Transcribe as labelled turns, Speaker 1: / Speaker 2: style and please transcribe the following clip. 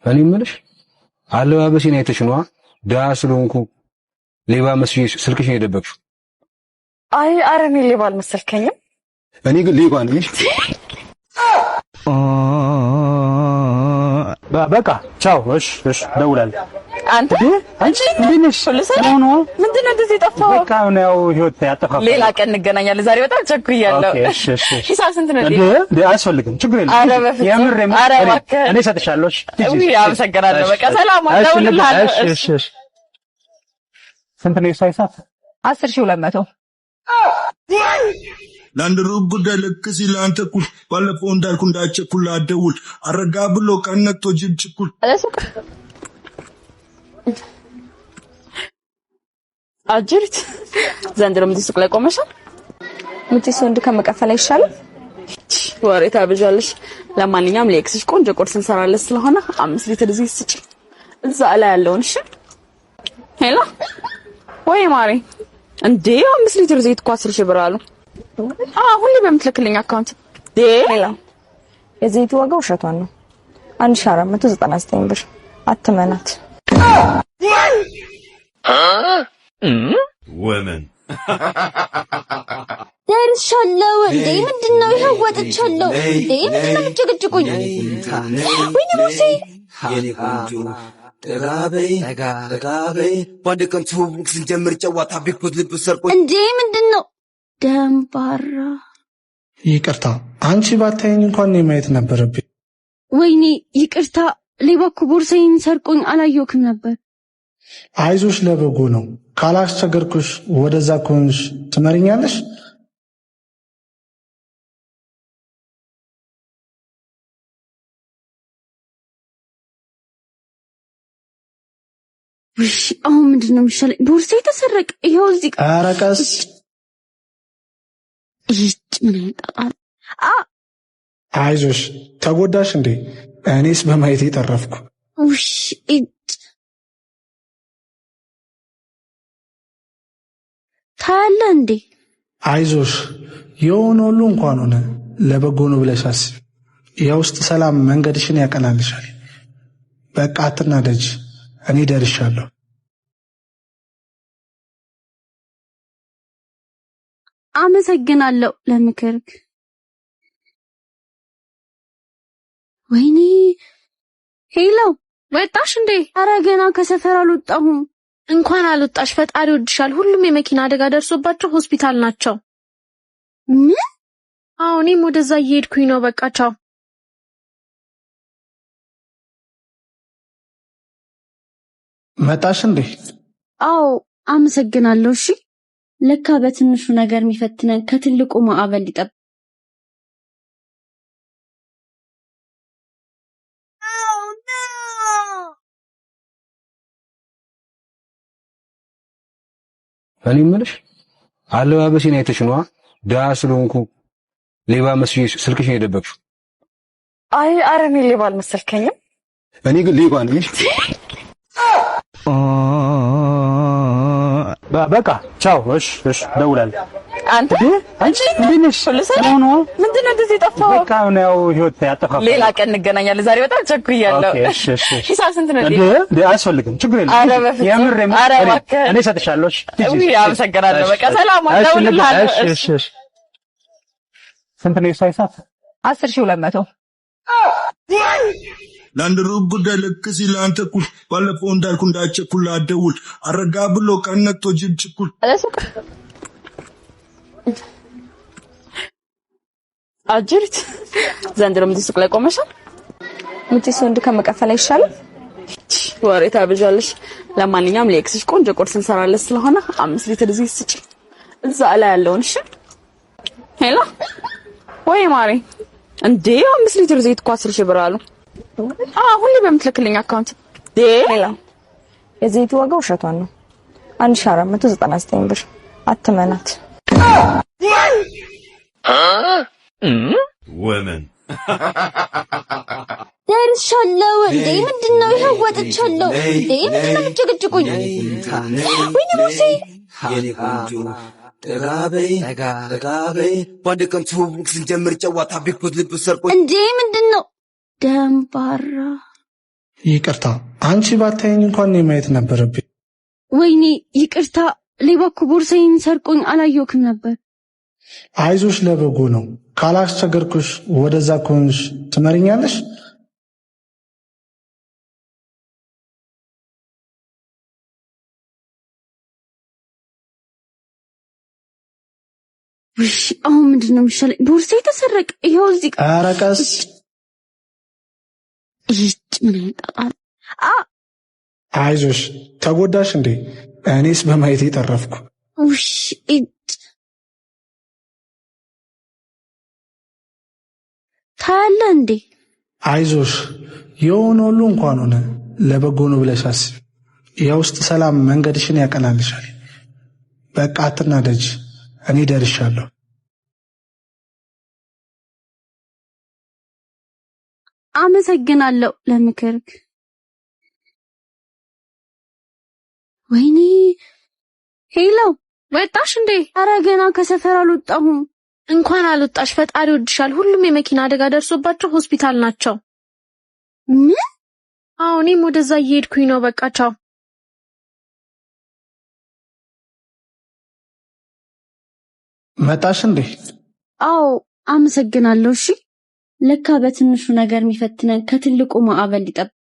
Speaker 1: እኔ የምልሽ አለባበሴን አይተሽ ነዋ ድሀ ስለሆንኩ ሌባ መስዬሽ ስልክሽን የደበቅሽው።
Speaker 2: አይ ኧረ እኔ ሌባ አልመሰልከኝም።
Speaker 1: እኔ ግን ሌባ ነኝ።
Speaker 3: በቃ ቻው። እሺ፣ እሺ፣ እደውላለሁ።
Speaker 2: አንተ
Speaker 3: አንቺ እንዴት ነሽ?
Speaker 2: ሰላም ነው? ምንድን ነው እንደዚህ የጠፋኸው?
Speaker 3: በቃ አሁን ያው ህይወት ያጠፋፋል።
Speaker 2: ሌላ ቀን እንገናኛለን። ዛሬ በጣም ቸኩያለሁ።
Speaker 3: Okay፣ እሺ፣ እሺ።
Speaker 2: ሂሳብ ስንት ነው?
Speaker 3: እንዴ እንዴ፣ አያስፈልግም፣ ችግር የለም።
Speaker 2: ኧረ በፍፁም።
Speaker 3: የምር የምር፣
Speaker 2: ኧረ እባክህ።
Speaker 3: እኔ እሰጥሻለሁ። እሺ፣ ሂጂ።
Speaker 2: ውይ አመሰግናለሁ። በቃ ሰላም፣ እደውልልሃለሁ።
Speaker 3: እሺ፣ እሺ፣ እሺ። ስንት ነው የእሷ ሂሳብ?
Speaker 2: 10,200።
Speaker 4: ለአንድ ሩብ ጉዳይ ልክ ሲል አንተ እኩል ባለፈው እንዳልኩ እንዳቸኩል አደውል አረጋ ብሎ ቀነቶ ጅብ ችኩል።
Speaker 2: ሱቅ አጅሪት፣ ዘንድሮም እዚህ ሱቅ ላይ ቆመሻል።
Speaker 5: መቼስ ወንድ ከመቀፈል አይሻልም?
Speaker 2: ወሬ ታብዣለሽ። ለማንኛውም ለ ex ሽ ቆንጆ ቁርስ እንሰራለን ስለሆነ 5 ሊትር ዘይት ስጪ፣ እዛ ላይ ያለውን። እሺ። Hello፣ ወይ ማሪ፣ እንዴ 5 ሊትር ዘይት እኮ 10,000 ብር አሉ። አዎ ሁሌ በምትልክልኝ account።
Speaker 5: Hello፣ የዘይቱ ዋጋ ውሸቷን ነው። 1499 ብር። አትመናት።
Speaker 6: Women.
Speaker 7: ደርሻለሁ። እንዴ ምንድን ነው? ይኸው ወጥቻለሁ። እንዴ ምንድን ነው የምትጨቀጭቁኝ? ወይኔ ሙሴ።
Speaker 8: የኔ ቆንጆ ጠጋ በይ ጠጋ በይ፣ በአንድ ቀን ትውውቅ ስንጀምር ጨዋታ ቢኮዝ ልብ ሰርቆ
Speaker 7: እንዴ ምንድን ነው? ደንባራ።
Speaker 9: ይቅርታ፣ አንቺ ባታይኝ እንኳን እኔ ማየት ነበረብኝ።
Speaker 7: ወይኔ ይቅርታ፣ ሌባ እኮ ቦርሳዬን ሰርቆኝ አላየሁክም ነበር።
Speaker 9: አይዞሽ፣ ለበጎ ነው። ካላስቸገርኩሽ ወደዛ ከሆንሽ ትመሪኛለሽ?
Speaker 7: ውይ አሁን ምንድን ነው የሚሻለኝ? ቦርሳዬ ተሰረቀ። ይኸው እዚህ ጋር።
Speaker 9: ኧረ ቀስ።
Speaker 7: ይጭ ምን አይነት ጣጣ ነው? አ
Speaker 9: አይዞሽ፣ ተጎዳሽ እንዴ? እኔስ በማየቴ ተረፍኩ።
Speaker 7: ውይ እጭ፣ ታያለህ እንዴ?
Speaker 9: አይዞሽ፣ የሆነ ሁሉ እንኳን ሆነ ለበጎ ነው ብለሽ አስቢ። የውስጥ ሰላም መንገድሽን ያቀናልሻል። በቃ አትናደጅ፣ እኔ ደርሻለሁ።
Speaker 7: አመሰግናለሁ ለምክርክ። ወይኔ hello፣
Speaker 10: ወጣሽ እንዴ?
Speaker 7: አረ ገና ከሰፈር አልወጣሁም።
Speaker 10: እንኳን አልወጣሽ፣ ፈጣሪ ወድሻል። ሁሉም የመኪና አደጋ ደርሶባቸው ሆስፒታል ናቸው።
Speaker 7: ምን?
Speaker 10: አዎ እኔም ወደዛ እየሄድኩኝ ነው። በቃ ቻው።
Speaker 9: መጣሽ እንዴ?
Speaker 7: አዎ አመሰግናለሁ። እሺ ለካ በትንሹ ነገር የሚፈትነን ከትልቁ ማዕበል ሊጠብቅ። Oh no!
Speaker 1: እኔ የምልሽ አለባበሴን አይተሽ ነዋ ድሀ ስለሆንኩ ሌባ መስዬሽ ስልክሽን የደበቅሽው።
Speaker 2: አይ ኧረ እኔ ሌባ አልመሰልከኝም።
Speaker 1: እኔ ግን ሌባ ነኝ።
Speaker 3: በቃ ቻው። እሺ፣ እሺ፣ እደውላለሁ።
Speaker 2: አንተ
Speaker 3: አንቺ እንዴት ነሽ?
Speaker 2: ሰላም
Speaker 3: ነው?
Speaker 2: ምንድን ነው እንደዚህ የጠፋኸው?
Speaker 3: በቃ አሁን ያው ህይወት ያጠፋፋል።
Speaker 2: ሌላ ቀን እንገናኛለን። ዛሬ በጣም ቸኩያለሁ።
Speaker 3: Okay፣ እሺ፣ እሺ፣ እሺ።
Speaker 2: ሂሳብ ስንት ነው?
Speaker 3: እንዴ እንዴ፣ አያስፈልግም፣ ችግር የለም።
Speaker 2: ኧረ በፍፁም።
Speaker 3: የምር የምር፣
Speaker 2: ኧረ እባክህ።
Speaker 3: እኔ እሰጥሻለሁ። እሺ፣ ሂጂ።
Speaker 2: ውይ አመሰግናለሁ። በቃ ሰላም፣ እደውልልሃለሁ።
Speaker 3: እሺ፣ እሺ፣ እሺ። ስንት ነው የእሷ ሂሳብ?
Speaker 2: 10,200።
Speaker 4: ለአንድ ሩብ ጉዳይ ልክ ሲል አንተ እኩል ባለፈው እንዳልኩ እንዳቸኩል አደውል አረጋ ብሎ ቀነቶ ጅብ ችኩል።
Speaker 2: ሱቅ አጅሪት፣ ዘንድሮም እዚህ ሱቅ ላይ ቆመሻል።
Speaker 5: መቼስ ወንድ ከመቀፈል አይሻልም?
Speaker 2: ወሬ ታብዣለሽ። ለማንኛውም ለ ex ሽ ቆንጆ ቁርስ እንሰራለን ስለሆነ 5 ሊትር ዘይት ስጪ፣ እዛ ላይ ያለውን። እሺ። Hello፣ ወይ ማሪ፣ እንዴ 5 ሊትር ዘይት እኮ 10,000 ብር አሉ። አዎ ሁሌ በምትልክልኝ account።
Speaker 5: Hello፣ የዘይቱ ዋጋ ውሸቷን ነው። 1499 ብር። አትመናት።
Speaker 6: Women.
Speaker 7: ደርሻለሁ። እንዴ ምንድን ነው? ይኸው ወጥቻለሁ። እንዴ ምንድን ነው የምትጨቀጭቁኝ? ወይኔ ሙሴ።
Speaker 8: የኔ ቆንጆ ጠጋ በይ ጠጋ በይ፣ በአንድ ቀን ትውውቅ ስንጀምር ጨዋታ ቢኮዝ ልብ ሰርቆ
Speaker 7: እንዴ ምንድን ነው? ደንባራ።
Speaker 9: ይቅርታ፣ አንቺ ባታየኝ እንኳን እኔ ማየት ነበረብኝ።
Speaker 7: ወይኔ ይቅርታ፣ ሌባ እኮ ቦርሳዬን ሰርቆኝ አላየሁክም ነበር።
Speaker 9: አይዞሽ፣ ለበጎ ነው። ካላስቸገርኩሽ ወደዛ ከሆንሽ ትመሪኛለሽ?
Speaker 7: ውይ አሁን ምንድን ነው የሚሻለኝ? ቦርሳዬ ተሰረቀ። ይኸው እዚህ ጋር።
Speaker 9: ኧረ ቀስ።
Speaker 7: ይጭ ምን አይነት ጣጣ ነው? አ
Speaker 9: አይዞሽ፣ ተጎዳሽ እንዴ? እኔስ በማየቴ ተረፍኩ።
Speaker 7: ውይ እጭ ታያለህ እንዴ?
Speaker 9: አይዞሽ፣ የሆነ ሁሉ እንኳን ሆነ፣ ለበጎ ነው ብለሽ አስቢ። የውስጥ ሰላም መንገድሽን ያቀናልሻል። በቃ አትናደጅ፣ እኔ ደርሻለሁ።
Speaker 7: አመሰግናለሁ ለምክርክ። ወይኔ hello፣
Speaker 10: ወጣሽ እንዴ?
Speaker 7: አረ ገና ከሰፈር አልወጣሁም።
Speaker 10: እንኳን አልወጣሽ፣ ፈጣሪ ወድሻል። ሁሉም የመኪና አደጋ ደርሶባቸው ሆስፒታል ናቸው።
Speaker 7: ምን?
Speaker 10: አዎ እኔም ወደዛ እየሄድኩኝ ነው። በቃ ቻው።
Speaker 9: መጣሽ እንዴ?
Speaker 7: አዎ አመሰግናለሁ። እሺ ለካ በትንሹ ነገር የሚፈትነን ከትልቁ ማዕበል ሊጠብቅ